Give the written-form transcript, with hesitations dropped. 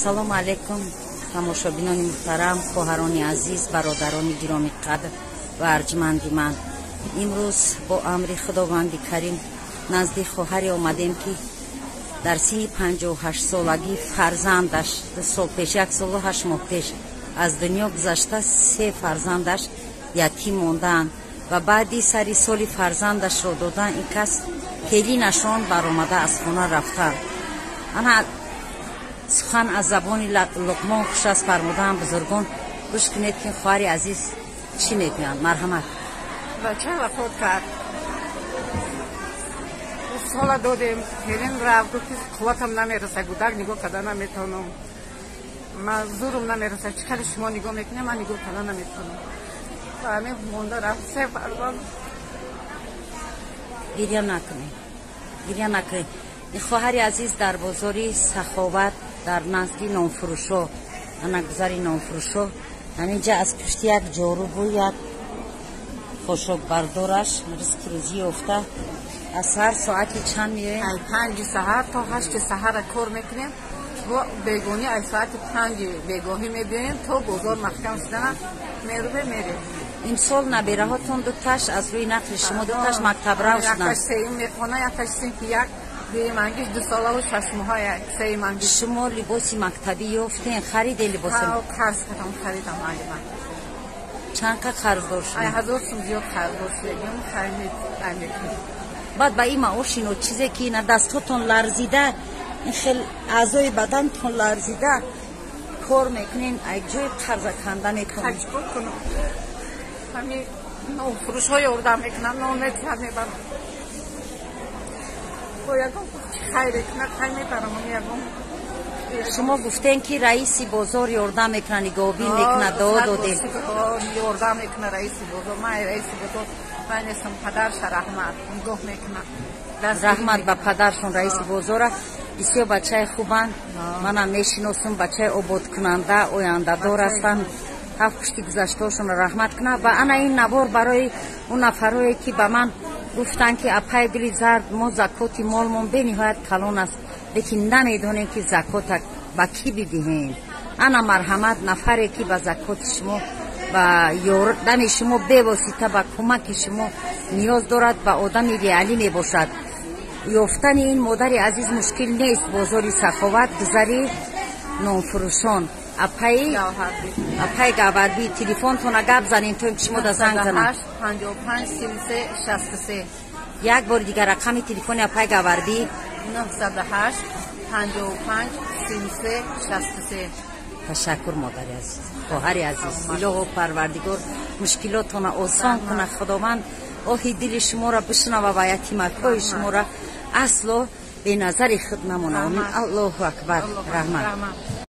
Салому алайкум, тамошобинони муҳтарам, хоҳарони азиз, бародарони гиромиқадр ва арҷманди ман. Имрӯз бо амри Худованди Карим назди хоҳаре омадем, ки дар синни 58-солагӣ фарзандаш 2 сол пеш, 1 солу 8 моҳ пеш аз дунё гузашта, се фарзандаш ятим мондаанд ва баъди сари соли фарзандашро додан ин кас келинашон баромада аз хона рафтанд. Ана, сухан аз забони Луқмон хуш аст, фармудаам бузургон. Гӯш кунед, ки хоҳари азиз чӣ мегӯянд. Марҳамат. Бача вафот кард, сола додем, келин рафт, гуфт, ки қувватам намераса, гудак нигоҳ карда наметавонам, ман зурум намераса, чӣ хеле шумо нигоҳ мекунем, ман нигоҳ карда наметавонам. Ба ҳамин монда рафт, се фарзанд. Гиря накунед, гиря накунед. Ин хоҳари азиз дар бозори Саховат, дар назди нонфурӯшо, ана гузари нонфурӯшо, ҳаминҷа аз пушти як ҷорубу як хошокбардораш ризқи рӯзӣ ёфта. Аз саҳар соати чанд меоем? Ай 5-и саҳар то 8-и саҳара кор мекунем. Бо бегоҳӣ аз соати 5-и бегоҳӣ мебиёем, то бозор маҳкам шудана меруве, мерем. Имсол набираҳотон дуташ, аз рӯи нақли шумо, дуташ мактабрав шуданд. Якаш сеюм мехона, якаш синфи як, дуюмангиш 2 солаву 6 моҳа, сеюмангиш. Шумо либоси мактабӣ ёфтен, хариде либоси? Қарз кардам, харидам, алима. Чанд қа қарздор Ай шудем? 1000 сум зиёд қарздор шудагим, харид мекунем. Баъд ба ин маошино чизе ки ина дастҳотон ларзида, ин хел аъзои бадантон ларзида кор мекунен, як ҷои қарза канда мекунен? Чикор кунам, ҳами нонфурӯшҳо ёрдам мекунанд, нон метиҳад, мебарам. Бо ягон чи хайре кунад, хай мебарам ягон. Шумо гуфтем, ки раиси бозор ёрдам мекунад, нигоҳбин мекунад, дуо додем. Ёрдам мекунад раиси бозор. Ман раиси бозор ман нестам, падарша раҳмат, нигоҳ мекунад. Раҳмат ба падаршон, раиси бозора. Бисёр бачаи хубанд, манам мешиносум, бачаи ободкунанда, ояндадор ҳастанд. Ҳафт пушти гузаштаҳошонро раҳмат кунад. Ва ана ин навор барои он нафарое, ки ба ман гуфтанд, ки апай гули зард, мо закоти молмон бениҳоят калон аст, лекин намедонем, ки закота ба кӣ бидиҳем. Ана, марҳамат, нафаре, ки ба закоти шумо, ба ёрдами шумо, бевосита ба кӯмаки шумо ниёз дорад, ба одами реалӣ мебошад. Ёфтани ин модари азиз мушкил нест. Бозори Саховат, гузари нонфурӯшон, апаи Гаварбӣ. Телефонтона гап занем, то ки шумо да занг занам. Як бори дигар рақами телефони апаи Гаварбӣ. 908 55 33 63. Ташаккур, модари азиз, хоҳари азиз. Илоҳо Парвардигор мушкилотона осон кунад, Худованд оҳи дили шуморо бишнава ва ятимакҳои шуморо асло беназари худ намона. Омин, Аллоҳу акбар, раҳмат.